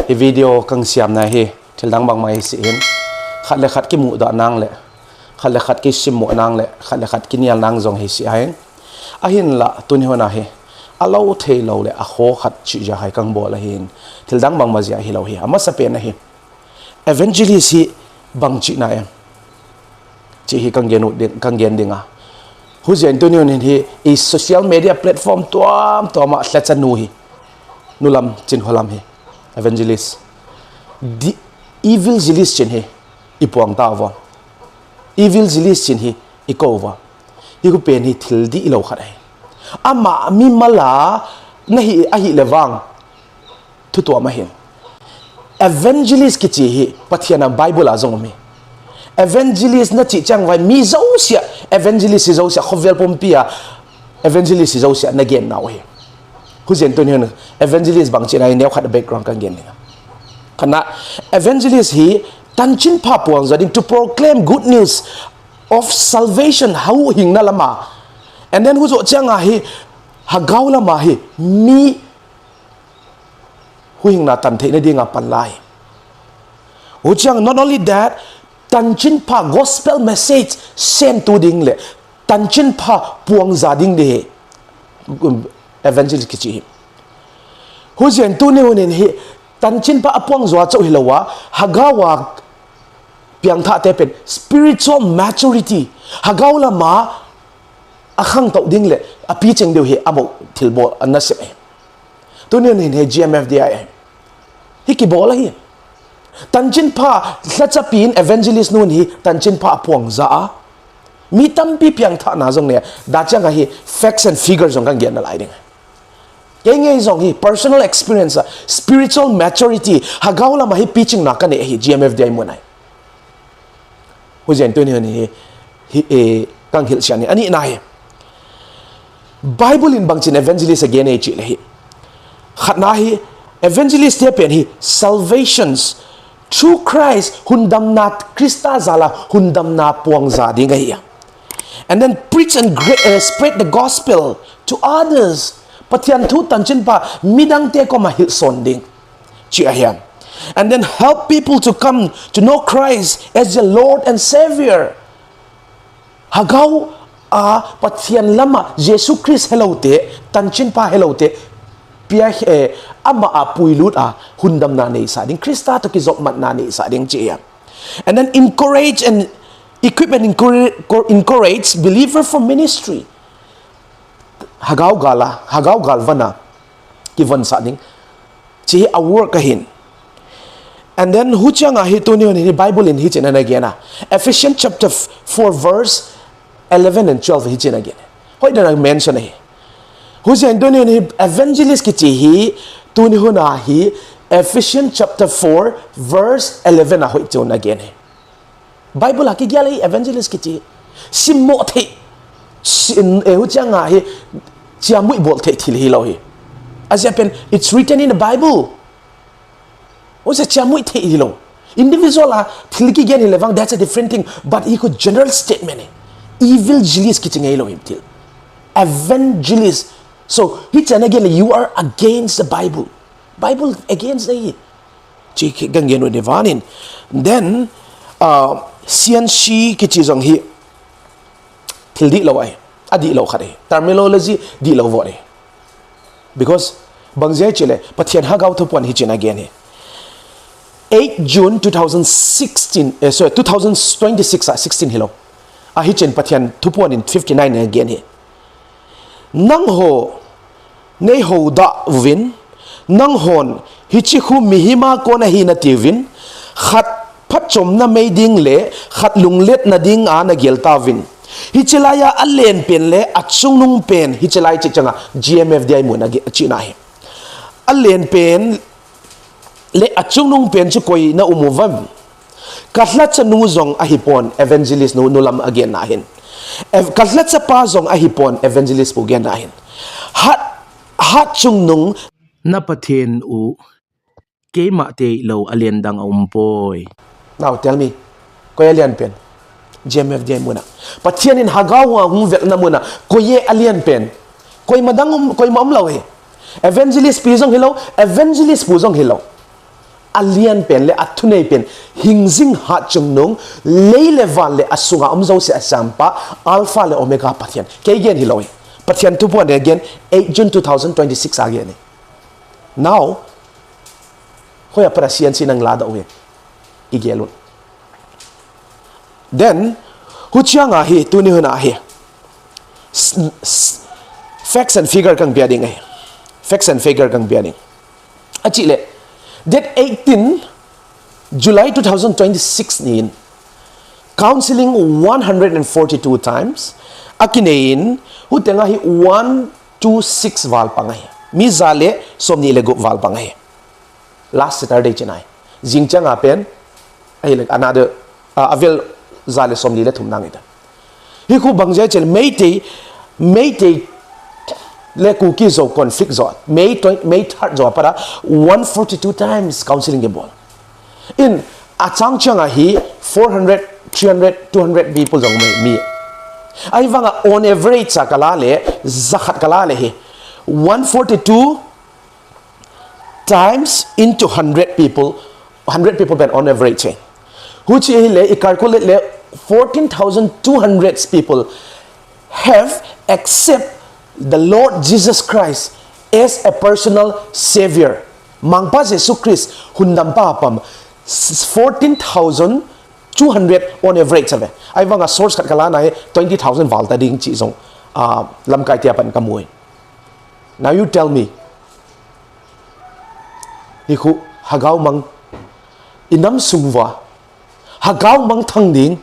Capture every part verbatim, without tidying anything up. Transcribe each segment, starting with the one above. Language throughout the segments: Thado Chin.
Hi video kang siam na hi thil dang bang mai si in, khat le khat kimudah nang le, khat le khat kisimmo nang le, khat le khat kinial nang jong hi si ahin. Ahinla tuni hun a hi alo thei lo le akho khat chi ja hai kang bol ahin, thil dang bang ma jia hi lo hi. Amasa pen a hi, evangelist hi bang chi na em? Chi hi kang gen u ding, kang gen ding a. Hu jia in tuni hun hin hi i social media platform tuam tuam a hla cha nu hi, nu lam chin ho lam hi, evangelist, di, evangelist chin hi i puang ta vo. Evangelist chin hi i ko vo. Hi ku pen hi thil di i lo khat ahi. Ama mi mala na hi ahi le vang thu tuam ahin. Evangelist kichi hi Pathian a Bible a jong um hi. Evangelist na chi chang vai mi josia, evangelist hi josia, khovel pumpi a evangelist hi josia na gen nau hi. Hu jia in tuni hun evangelist bang chi na hi neo khat background kang gen ding a. Khat na, evangelist hi tanchin pha puang ja ding, to proclaim good news of salvation, hau hing na lama. And then hu jo chang a hi, hagau lama hi mi huhhingna tan theina dinga pan lai. Hu chiang, not only that, tanchin pha gospel message send tu ding le tanchin pha puang ja ding di hi, um, evangelist kichi hi. Hu jia in tuni hun hin hi tanchin pha apuang jua chau hi lo a, hagau a piang tha te pen spiritual maturity, hagau lama akhang tau ding le api cheng deu hi amo thil bol ana sep e. Tuni hin hi G M F D I hi kibol ahi. Tanchin pha, lhachapi in evangelist nun hi tanchin pha apuang ja a, mi tampi piang tha na jong ne, da chang a hi facts and figures jong kang gen na lai ding. Kei ngei jong hi personal experience a, spiritual maturity, hagau lama hi piching na kane hi G M F D I mun ai. Hu jia in tuni hin hi, hi, eh, kang hil sian ni, ani na hi. Bible in bang chin evangelist a gen e chi le hi. Khat na hi, evangelist te pen hi, salvations through Christ, hundamna, Krista jala hundamna puang ja ding ahi. And then preach and gra- uh, spread the gospel to others. Pathian thu tanchin pha midang te koma hil son ding. Chi ahi. And then help people to come to know Christ as their Lord and Savior. Hagau a Pathian lama Jesu Christ hello te, tanchin pha hello te, pia, eh, ama a puilut a hundamna nei sa ding, Krista to kijop matna nei sa ding chi ahi. And then encourage and equip and encourage, encourage believer for ministry. Hagau gal a, hagau gal vana kivon sa ding. Chi hi a work ahin. And then hu chiang a hi tuni hun hi Bible in hi chin ana gen a. Ephesians chapter four verse eleven and twelve hi chin a gen. Hoi dan a mention ahi. Hu jia in tuni hun hi evangelist kichi hi tuni hun a hi Ephesians chapter four verse eleven a hoi chun a gen hi. Bible a kigel hi evangelist kichi. Simmo thei. Sim, eh, hu chiang a hi chiamui bol thei thil hi lo hi. Ajeh pen, it's written in the Bible. Hu jia chiamui thei hi lo. Individual a thil kigen hi le vang, that's a different thing. But hi khu general statement hi. Evangelist kichi ngei lo hi thil. Evangelist. So, hi chan again, you are against the Bible. Bible against the Chi ki kang gen u ni vanin. Then, uh, C N C kichi jong hi thil di lo ai. A di lo khat ai. Terminology di lo vo ai. Because bang jeh chile, Pathian hagau thupuan hi chin again hi. Eight June two thousand sixteen, eh, sorry, two thousand twenty-six a sixteen hi lo. A hi chin Pathian thupuan in fifty-nine again hi. Nangho, nei houdah uvin, nanghon, hichi khu mihem a kon ahi nati uvin, khat phatchomna mei ding le, khat lunglet na ding a nagel tauvin. Hichi laiya alen pen le, achungnung pen, hichi lai chi changa, G M F D I mun a ge-, chi na hi. Alen pen le achungnung pen chu koi na um uvam. Ka lhacha nu jong ahi pon evangelist nu, nu lam a gen na hin. Ev-, ka lhacha pa jong ahi pon evangelist pu gen na hin. Hat, hat chungnung na Pathen u keima te lo alen dang a um poi. Now tell me, koi alen pen? G M F D I muna. Pathen in hagau a hung vel na muna. Koi e alen pen? Koima dang um, koima um lo hi. Evangelist pi jong hi lo, evangelist pu jong hi lo. alian pen le athunei pen, hingjing hatchungnung, lei le van le asunga um jouse asempa, Alpha le Omega Pathen. Kei gen hilou hi. Pathen thuphon again, eight June two thousand twenty-six again. Now, hoiya para C N C nang ladoh uve. Igel un. Then, huchiang ahi, tuni hun ahi. S- s- facts and figure kang bia ding ahi. Facts and figure kang bia ding. Achi le, date eighteen July two thousand twenty-six nin, counseling one hundred and forty-two times, akinei in, huteng ahi one two six val pang ahi. Mi ja le somni le gup val pang ahi. Last Saturday chin ahi. Jingchang a pen, ahi le another, uh, avel ja le somni le thum nang ita. Hi khu bang jeh chun Meitei, Meitei le Kuki Zo conflict jo, May twenty, May third jo para one forty-two times counseling kibol. In, achang chang ahi four hundred, three hundred, two hundred people jong mai mi. Ahivanga on average a kala le, jakhat kala le hi, one forty-two times into hundred people, hundred people pen on average, eh. Huchi hile, i calculate le, fourteen thousand two hundred people have accept the Lord Jesus Christ as a personal savior. Mangpa Jesu Christ hundampa apam, s- fourteen thousand two hundred on average ave. Ahivanga source khat kala na hi twenty thousand val ta ding chi jong, ah, lamkai tia pan kamu e. Now you tell me. Hi khu, hagao mang, i nam sung uva, hagao mang thang ding,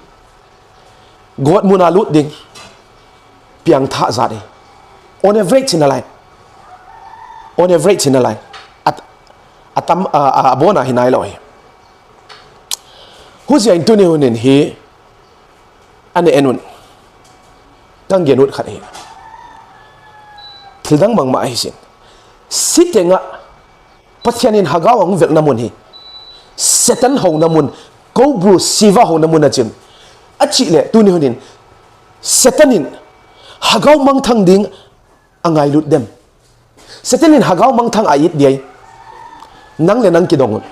God muna lut ding, piang tha ja ding. On average in a lai. On average in a lai. At, atam, a, a, abona hi nai lo hi. Huchia in tuni hun in hi, Ane enun. Kang gen ut khat hi. Thil dang mang ma ahi sin. Sitenga Pathian in hagao ahung velna mun hi. Satan houna mun, Cobra Siva houna mun a chim. Achi le, tuni hun in. Satan in hagao mangthang ding angailut dem. Satan in hagao mangthang a it dia. Nang le nang kidong un.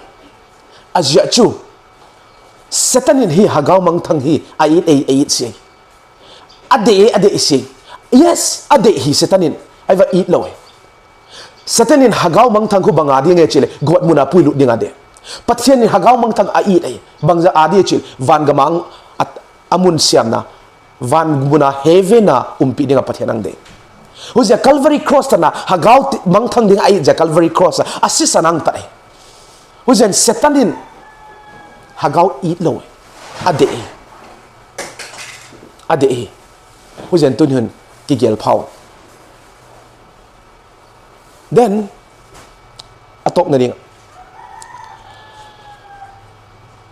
Ajia chu. Satan in hi hagao mangthang hi a it ei, ei it si. Adei, adei si. Yes, adei hi Satan in. Aiva it lo. Satan in hagao mangthang khu banga ding e chile. God muna puilut ding adei. Pathian in hagao mangthang a it ei. Bangja adei chile. Van gamang at amun siamna. Van muna heaven a umpi dinga Pathian ang dei. Huzia Calvary Cross tana hagao ti- mangthang ding a it ja Calvary Cross a asisa nang ta e. Huzia Satan in hagao it lo. Adei. Adei. Huzia tuni hun kigel phau. Then, atokna ding.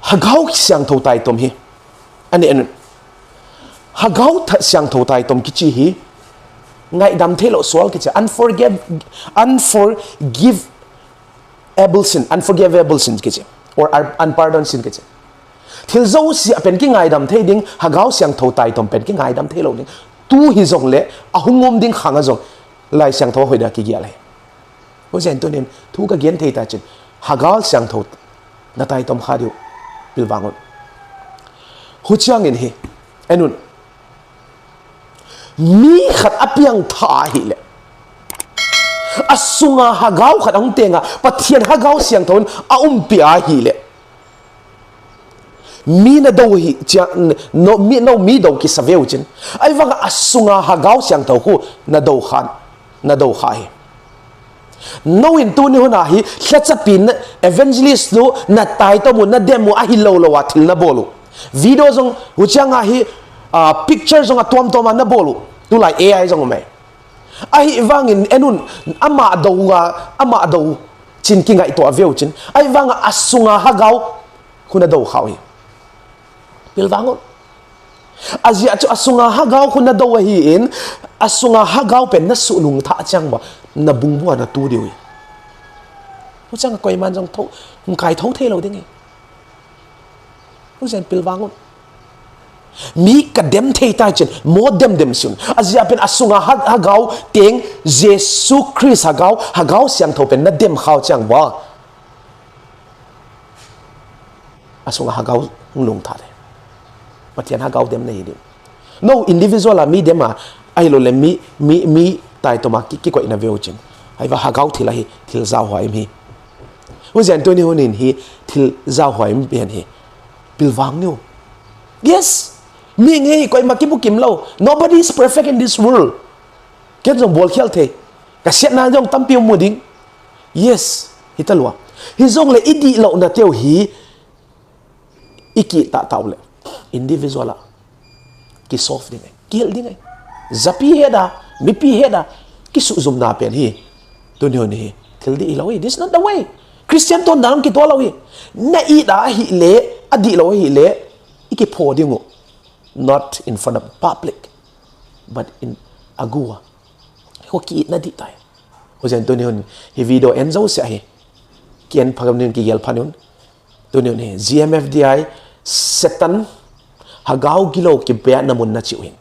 Hagao siangthou taitom hi. Ani, ani. Hagao tha- siangthou taitom kichi hi. Ngaidam thei lo sual kichi. Unforgive, unforgivable sin, unforgivable sin kichi. Or un- unpardoned sin kichi. Thil jouse a pen kingaidam thei ding, hagao siangthou taitom pen kingaidam thei lo ding. Tu hi jong le, ahung um ding khang a jong, Lai Siangthou a hoida kigel e. Huzia tunin, thu ka gen thei ta chin, hagao siangthou na taitom kha diu, pilvang un. Huchiang in hi, enun. Mi khat apiang tha ahile. Asunga hagao khat ahung tenga, Pathian hagao siangthou in a umpi ahile. Mi na do hi, chia, no, mi, no, mi do kisa veu chin. Aivanga asunga hagao siangthou khu na do khan, na do kha hi. No in tuni huna hi, lhachapi na evangelist nu, na taitom u, na dem u, ahi lo lo a thil na bol u. Video jong, huchiang a hi, ah, picture jong atuam tuam a na bol u. Tulai A I jong um e. Ahivangin enun ama do a, ama do chin kingaito a veu chin. Ahivanga asunga hagao khu na do kha u hi. Pilvang un. Ajia chu asunga hagao khu na do ahin, asunga hagao pen na suhnung tha chiang ba, na bung bua na tu diu hi. Huchiang koiman jong tho, hung kaithou thei lo ding hi. Huzia pilvang un. Mi ka dem thei ta chin, mo dem dem sun. Ajia pen asunga ha- hagao teng, Jesu Christ hagao, hagao siangthou pen na dem khau chiang ba. asunga hagao hung lungtha le. Pathen hagao dem na hi ding. No individual a mi dem a, ahilou le mi, mi, mi tai toma ki, kikoi na veu ching. Ahivang hagao thil ahi, thil jao hoi mi. Hujan tuni hun in hi, thil jao hoi mi pen hi. Pilvang niu. Yes. Mi ngei koima kibukim lou. Nobody is perfect in this world. Ken jong bol khel thei. Ka siatna jong tampi um ding. Yes. Hita lua. Hijongle i dihlou na teu hi. I kit tah tah u le. Individual a. Ki solve ding ai. Kihil ding ai. Japi heda. Mipi heda. Kisuh jumna pen hi. Tuni hun hi. Thil dihlou hi. This is not the way. Christian to nang kitoh lou hi. Na i da hi le. A dihlou hi le. I kipho ding u. Not in front of public, but in agua. Ho ki na di tai. Ho jen tuni hun hi video en jo se hi. Ki en phagam nin ki gel phan un. Tuni hun hi G M F D I Satan hagao gilou kibia na mun na chiu hin.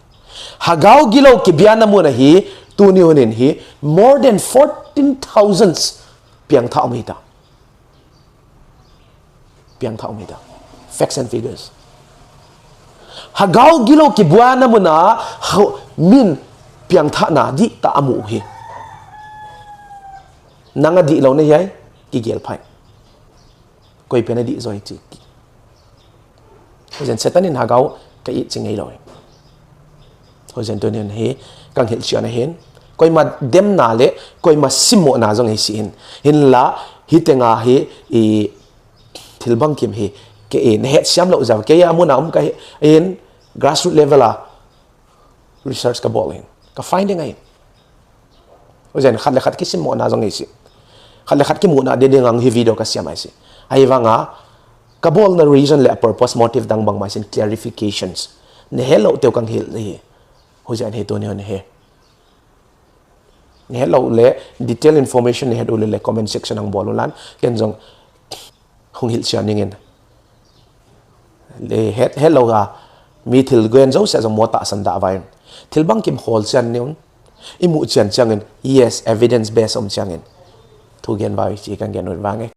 Hagao gilou kibia na mun hi tuni hun hin hi more than fourteen thousands piang tha um hi ta. Piang tha um hi ta. Facts and figures. Hagao gilou kibua na muna min piang tha na di ta amu hi. Nang a dihlou na hi ai ki gel phai. Koi pen a di joi chi. Jen Satan in hagao ka i ching ei lou. Ho jen tuni hi kang hil chia na hin. Koima dem na le koima simo na jong ei si hin. Hin la hi tenga hi i thil bang kim hi ke e, na het siam lou jaw ke ya muna um ka hi in grassroot level a research ka bol hin ka finding ai. Ho jen khat le khat kisim mo na jong ei si. Khat le khat kimu na de ding ang hi video ka siam ai si. Ahivanga ka bol na reason le a purpose motive dang bang mai sin clarifications. Na het lou teu kang hil hi. Ho jen hi tuni hun hi. Na het lou le detail information na het u le, le comment section ang bol u lan. Ken jong hung hil chia ning in. Le het, het lou ga mi thil guen jo se jong mo ta san da vai. Thil bang kim hol chian ni un. I mu chian chiang in. Yes, evidence based um chiang in. Thu gen vai chi kan gen ut vang e.